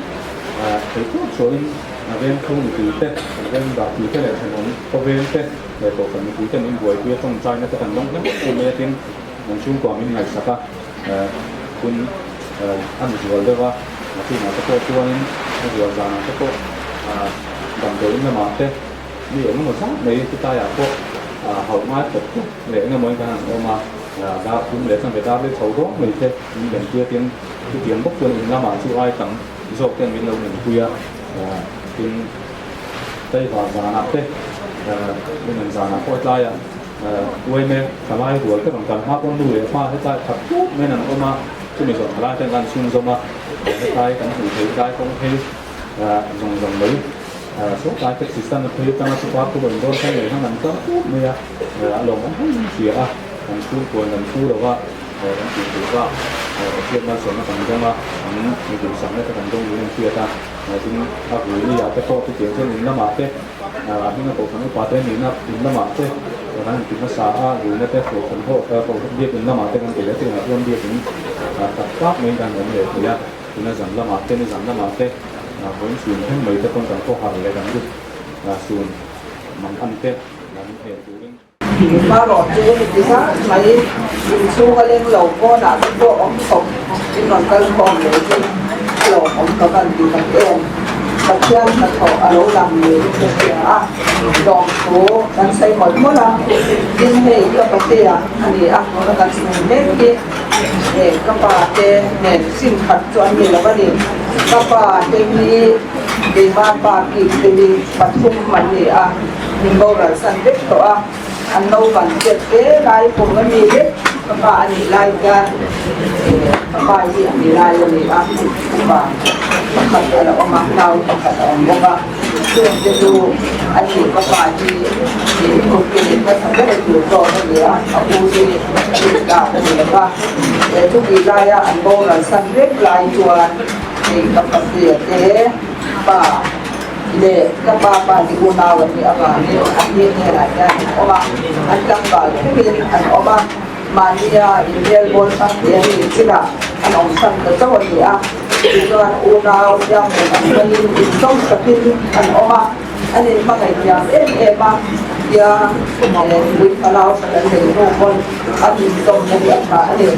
thei tawp chhuahin veng chhung mipui te, veng dah pui te leh thenawm khawvel te leh kohhran mipui ten in buaipui a tawngtaina te kan lawng hleuh hleuh mai a tin an chhungkua min ngaihsak a hun a ni zual deuh a, a chungah te pawh chuanin a zual zanah te pawh damdawiin lamah te mi eng emaw zat mai chutaiah pawh hauh ngai khawp khawp leh eng emaw in kan han awm a, dar thum leh chuan ve dar leh chho dawn mai te min len tir tin. Chutiang bawk chuan in lamah chu ai tam zawk ten min lo nunpui a, tin Taiva zanah te, Women zanah pawh tlaiah uaime thalai rual te rawn kal hma pawn nu leh pa hetlai khat tut maiin an awm a, chumi zawh thalai ten an chhunzawm a, hetlai kan hmuh theih tlai kawng phei zawng zawng mai sawtlai taxi stand a phei atanga chhupa khu rawn dawn thleng leh khan an kal tut mai a, a lawmawm hle mai sia a, kan chhungkuan kan thu lo va. Kan tih tur bak Pathian malsawmna kan dawng a, an mi duhsakna te kan dawng niin an hriat a, tin a vui ni ah te pawh chutiang chuan in lamah te a hminga kohhran upa te nihna in lamah te kan han ti hmasa a, vuina te kohhran ho kohhran biak in lamah te kan ti leh a, tunah chuan biak in tak tak mai kan awm leh thei a, tuna zan lamah te ni zan lamah te vawiin chhun thleng mai te pawn kan khawhar leh kan lut sun mang an te lan hel turin. Hmarawh chu heti zat mai inchhung a leng lo pawnah te pawh awm khawp in rawn kal khawm leh hi a lawmawm ka van ti tak em. Pathian hnathawh a lo lang niin ka hria a, lawmthu kan sawi mawlh mawlh a, tin hei ka patea a ni a, tuna kan chhung mek hi eh ka pa te nen sim khat chu an ni lo a ni. Ka pa te hi keima pa bik te hi pathum an ni a. Min boral san vek tawh a, an naupang chet te lai kum a mi vek, ka pa a nih lai hian ka pa hi a ni lai a ni a, upa pakhat a la awm a, nau pakhat a awm bawk a, chung te chu a nih ka pa hi kum ke leh hmasa ber tur zawk a ni a, a u hi rintlak a ni lo va, chutih laia an boral san vek lai chuan hei ka patea te pa. leh ka pa pa ni unau an nih avangin an ni hnenah hian an awm a, an tlangval thlengin an awm a, mahnia inrelbawl hrang te an nih chinah an awm hrang ta chauh a ni a, tichuan unau hiangin an hmangin inzawm takin an awm a, an inhmangaih thiam em em a, tia nupui falau hran an nei hnu pawn an inzawmna hi a tha a ni.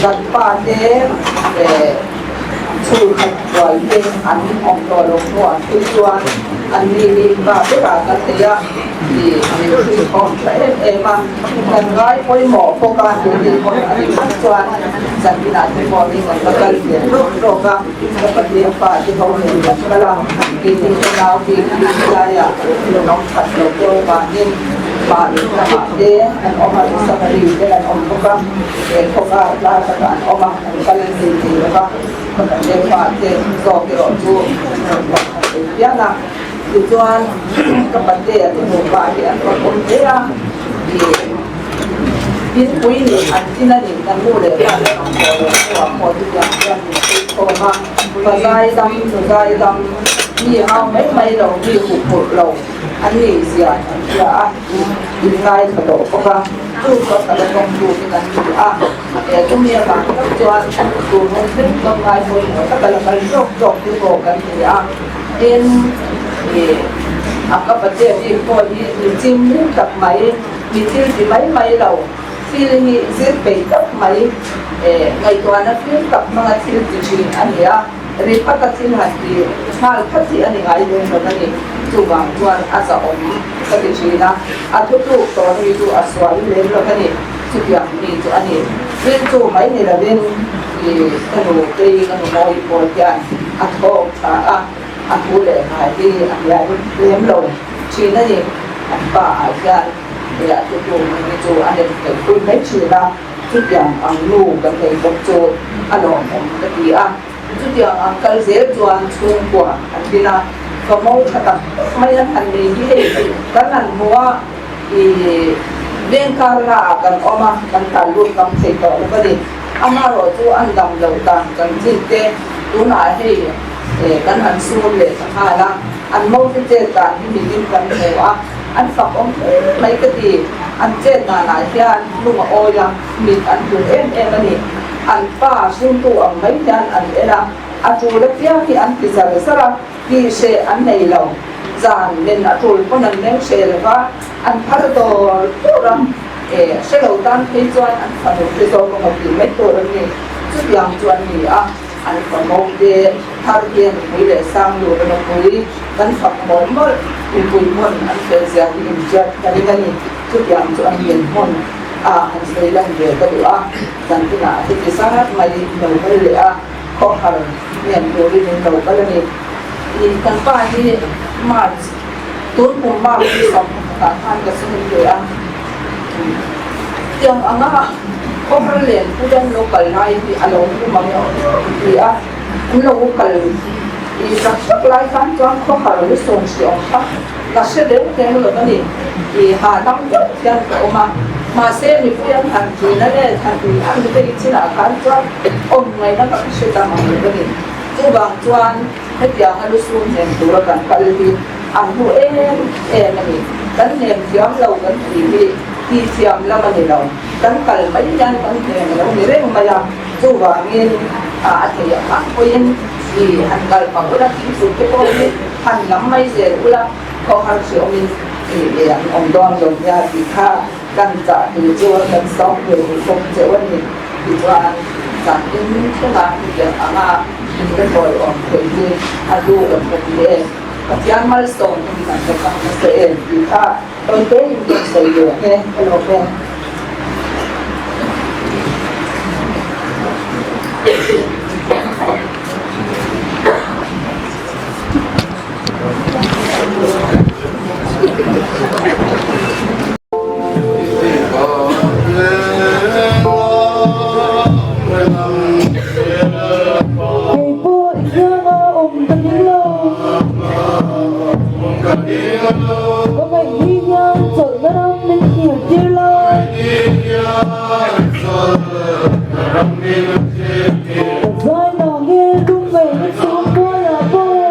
Kan pa te Chhungkhat buai te an awm tawh lo hnuah phei chuan an ni hi va berah kan nei a tih min hrilhawm tha em em a, kan ngai pawimawh bawk a tih ni pawn a nih phawt chuan zantinah te pawh hi kan va kal ve rawk rawk a, ka pahnih a pa te ho nen kan kal a, keini ka nau bik hi helaiah kan awm khat lo deuh vangin. Mahni lamah te an awm a, Samari te an awm bawk a, he khawvar tlai takah an awm a, an kal thei thei lo va, khawdang leh fa te zawk erawh chu an rawn kal khat thei phian a. Tichuan ka patea te nupa hi an rawn awm hle a, ih Dinpui nih an tin a ni, kan nu leh pa te rawn haw loh hnuah pawh chutiang chuan min pui khawm a, pa zaidam, nu zaidam, mi hau mai mai lo, mi huphurh lo, An nih zia an hria a, in ngaithla tawh bawk a, chu chuan ka la tawngtu te kan ni a, he chumi avang tak chuan tun hun thleng tlawm ngai pawimawh taka la kal zawk zawk te pawh kan ni a, tin ih a ka pache bik pawh hi mi chim lim tak mai, mi thil ti mai mai lo, thil hi zir peih tak mai, eh ngaihtuahna fim tak hmanga thil ti thin a ni a. Ri phata thil han ti nghal phat hi a ni ngai lem lo a ni. Chuvang chuan a zahawm ka ti thin a, a thutluk tawh hi chu a sual lem lo a ni. Chutiang mi chu a ni. Thil chu mai ni lovin i ka nu tei ka nu mawi pawl hian a thawk tha a, a thu leh ngai hi a hnial lem lo thin a ni. An pa ah hian he a thutluk hi chu a nem theih pui mai thin a. Chutiang ang nu kan nei bawk chu a lawmawm ka ti a. Chutiang ang kal zel chuan chhungkua an din a, ka mo tha tak mai an han nei hi hei kan han hmu a, i vengkar naah kan awm a, kan tlan lut ngam thei tawh lo a ni. Amaherawh chu an dam loh dan kan chin te tunah hei kan han sur leh ta nghal a, an mo te chet dan hi mitin kan hmu a. An fak awm hle mai ka ti. An chet danah hian lung a awi a, mit an tlun em em a ni. An pa hringtu ang mai hian an en a, a tul apiang hi an ti zar zar a, tih hreh an nei lo. Zan men a tul pawn an meng hreh lo va, an phar dawr dawr a, e hre lo tan phei chuan an fanu te zawk emaw tih mai tur an ni. Chutiang chu an ni a. An famo te thar hian mipui leh sang lut a nupui kan fak mawlh mawlh, mipui hmun an fel zia hi inhriat ka ring a ni. Chutiang chu an min hmun a han sawi lan ve ka duh a, kan inah heti zat mai lo kal leh a, khawhar hnem turin in lo kal a ni. I kan pa hi March, tun kum March ni 10 ah khan ka sawi ve a. Tiang anga khawhar len puian lo kal lai hi a lo hmu ang ti a, an lo kal i tak tak lai khan chuan khawhar lu sawm hri awm kha ka hre deuh reng lo a ni. I hahdam deuh hian ka awm a, mahse mipui an han thin a le han tih a mi te chinah khan chuan awm ngaihna ka hre ta mang lo a ni. Chuvang chuan hetianga lu sum hnem tura kan kal hi an hmu em em a ni. Kan hnem thiam lo kan tih hi tih thiam lam a ni lo. Kan kal mai hian kan hnem a lo ni reng mai a. Chuvangin a theih ang ang pawhin i han kal pah ula, thingpui te pawh hi han lam mai zel ula, khawhar hre awmin i an awm dawn lo nia tih kha kan chah tur chu kan sawm ve duh bawk cheu a ni. Tichuan, zan in thlengah hetiang anga in ka tawiawm theih hi a lu kan ka ti e. Pathian malsawm in kan la chang nasa em tih kha tawite in kan sawi ve ang e, ka lawm e. Kei pawh i kianga awm ka ding lo. Ka ngaih ni hian chawlhna ram min thlir tir lo. Ka zai nang e lungngaihna chhung hnuaiah pawh.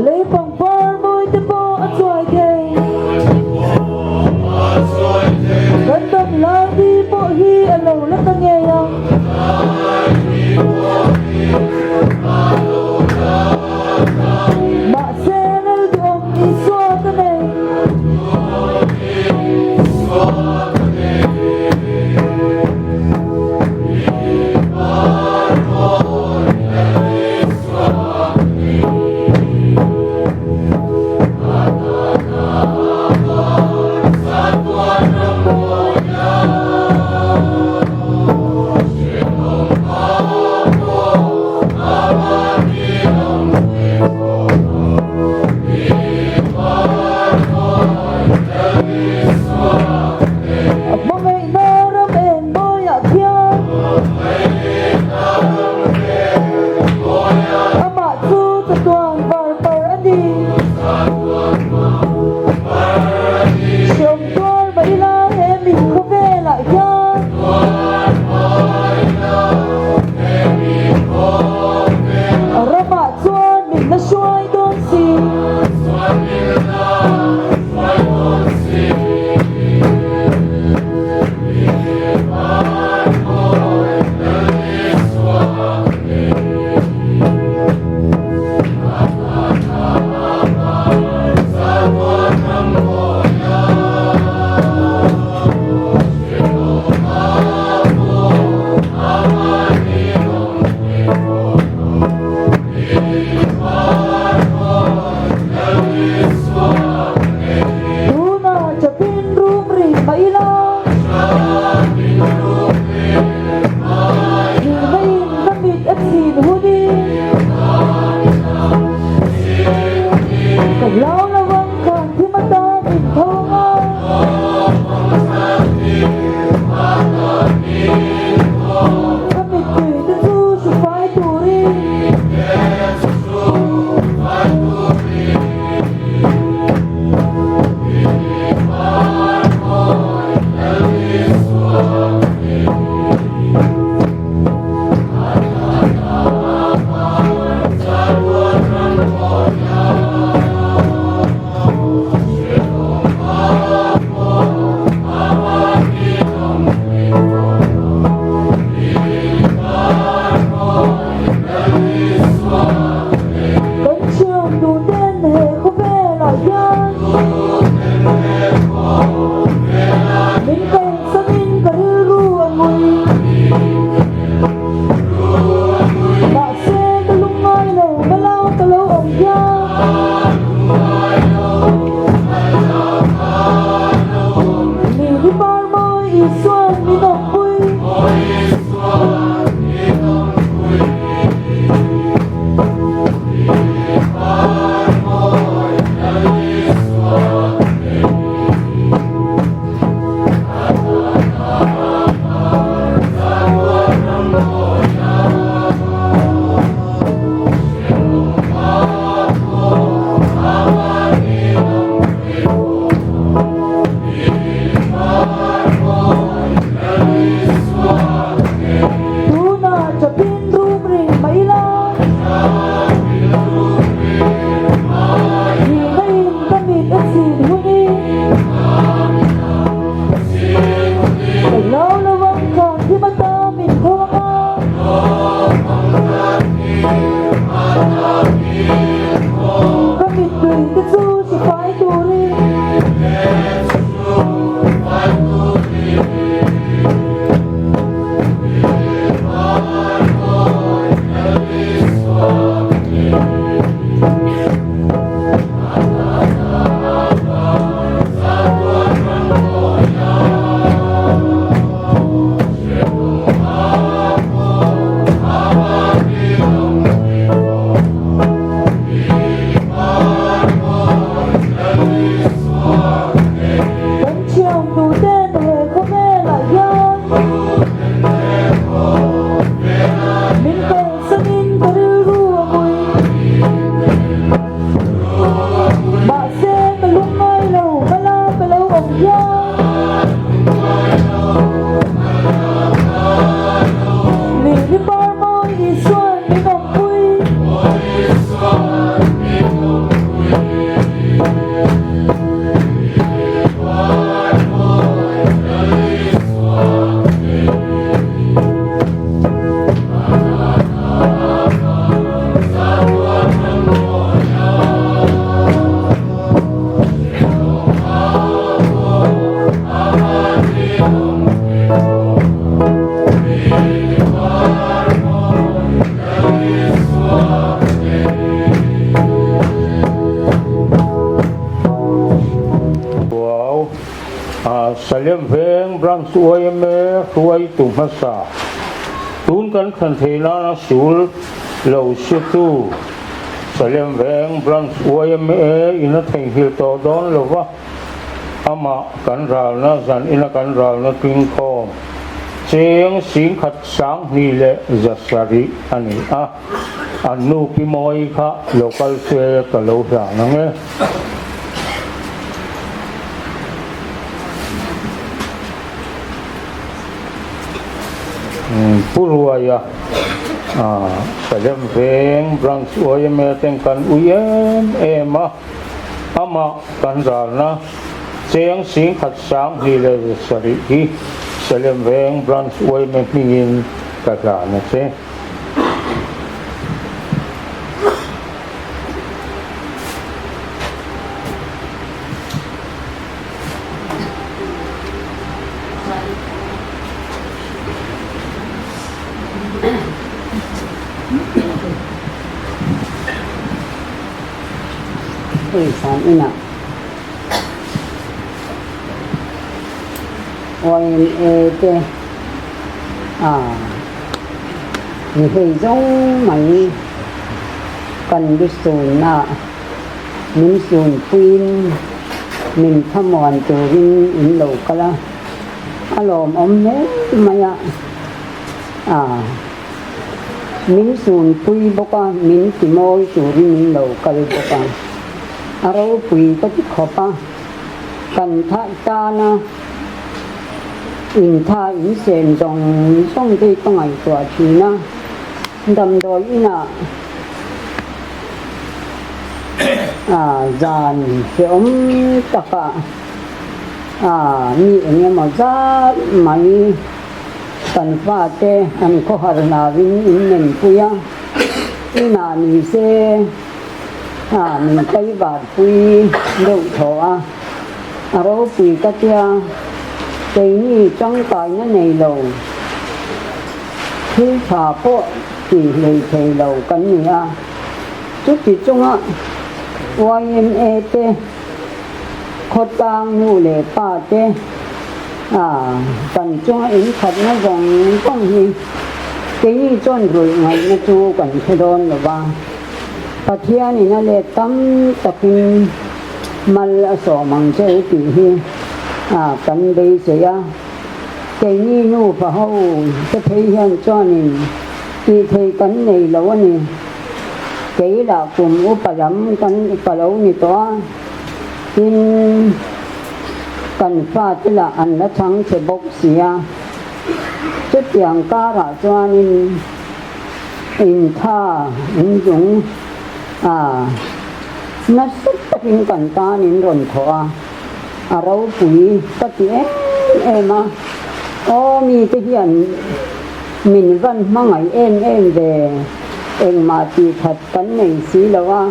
Lei pangpar mawi te pawh a chuai thei. Kan dam lai ni pawh hi a lo la ta ngei a. Mahse Lalduhawm Isua ka nei. A hmangaihna ram eng mawiah khian Amah chu chatuan var par a ni. Hreawm tuar mah ila he mi khawvelah hian A ramah chuan min la hruai dawn si. Tuna chapin rum ri mah ila. Zirna in ka mit a chhin hun i. Ka hlau lo ang khan thim atan in tho ang a. Ka mittui te chu hru fai turin. Kan thiam duh ten he khawvelah hian min kalsanin ka rilru a ngui. Mahse ka lungngai lo ka lau ka lo awm hian Mi hi par mawi Isuan min awmpui. Branch yma hruaitu hmasa, tun kan thlan thei nana sul lo hretu Salem Veng Branch yma in a theihnghilh tawh dawn lo va, amah kan ralna zan ina kan ralna tlingkhawm cheng singkhat sanghnih leh zasarih a ni a. An nu Pi Mawi kha lo kal se ka lo hlan ang e. Pu Ruaia Salem Veng Branch yma ten kan ui em em a, amah kan ralna cheng singkhat sanghnih leh zasarih hi Salem Veng Branch yma hmingin ka hlan a che. Hei san inah YMA te a ni hei zawng mai kan lusunna min sunpuiin min thlamuan turin in lo kal a, a lawmawm hle mai a, a min sunpui bawk a, min timawi turin in lo kal bawk a, a ropui ka ti khawp a, kan thah tan a. Intha insen zawng zawng te hi ka ngaihtuah thin a, damdawi inah zan hrehawm takah mi eng emaw zat mai kan fate an khawhar hlauin in nenpui a, inah ni se min tlaivarpui deuh thaw a. A ropui ka tia, keini tangkaina nei lo, thil tha pawh ti hlei thei lo kan ni a. Chuti chunga yma te, khawtlang nu leh pa te kan chunga inkhatna zawng zawng hi keini chuan rulh ngaihna chu kan hre dawn lo va. Pathianin a let tam takin Mal a sawm ang che u tih hi kan beisei a, keini nufa ho te phei hian chuanin tih theih kan nei lo a ni. Kei lah kum upa lam kan upa lo ni tawh a, tin kan fate lah an la chhang che bawk si a, chutiang karah chuanin intha inzung a. Nasa takin kan tan in rawn thawh a, a ropui ka ti em em a, aw mite hian min van hmangaih em em ve, engmah tih that kan nei si lo a,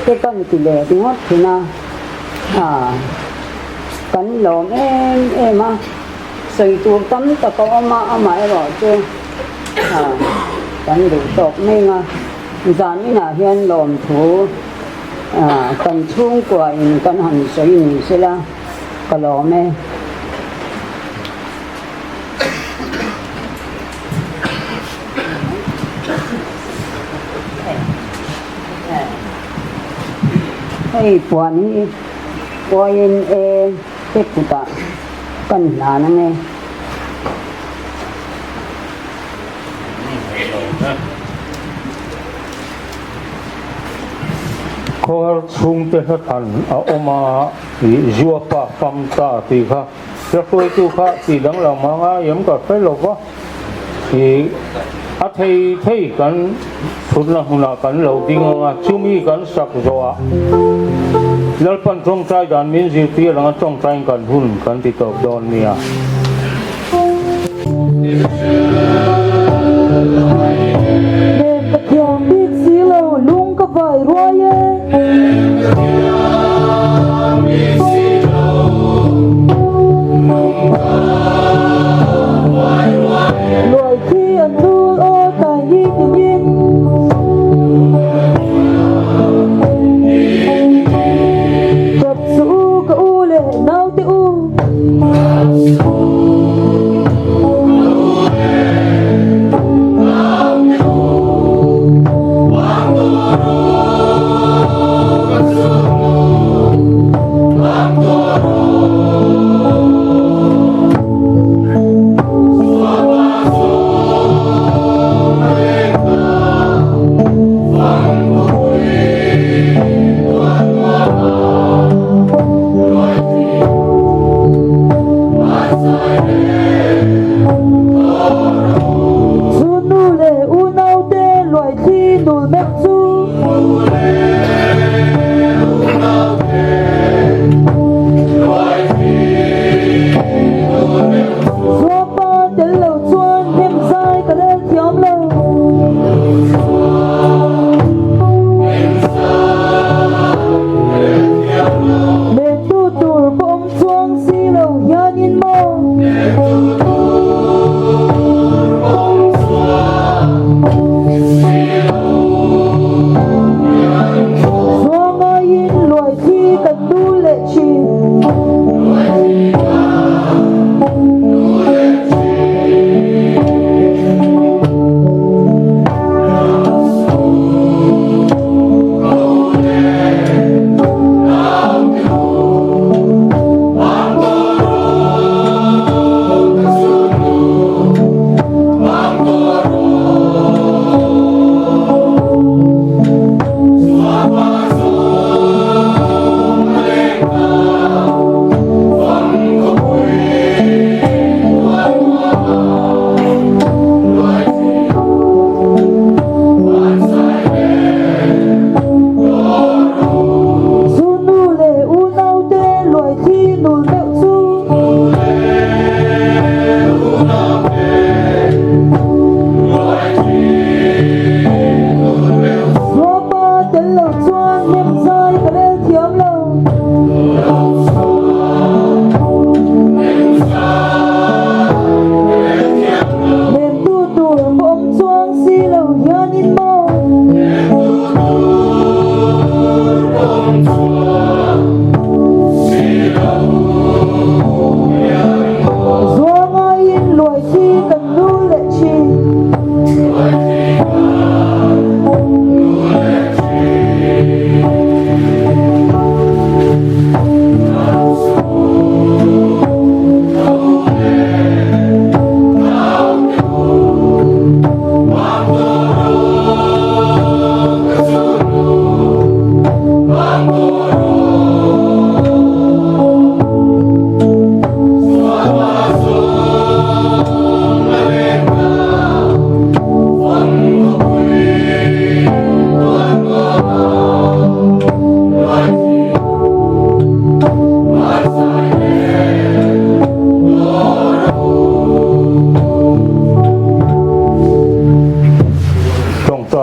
te kan ti leh ringawt thin a, ah kan lawm em em a, sawi tur tam tak a awm a, amaherawh chu ah kan duh tawk mai ang a. Zan inah hian lawmthu kan chhungkua in kan han sawi ni sela ka lawm e. Hei puan hi YMA te kutah kan hlan ange. Khawhar chhungte hlathan a awm a, ih Zuapa fam ta tih kha hla hruaitu kha tih danglam a ngai em ka hre lo va, ih a thei thei kan thutna hmunah kan lo ding ang a, chumi kan sak zawhah Lalpan tawngtai dan min zirtir anga tawngtaiin kan hun kan ti tawp dawn nia. Hnem ka thiam bik si lo lung ka vai ruai e. Luai thi an thul aw tai hi tinin. Tap suh u ka u leh naute u.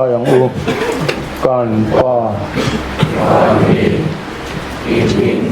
tawngtai ang u. Kan Pa. Van mi, i hming.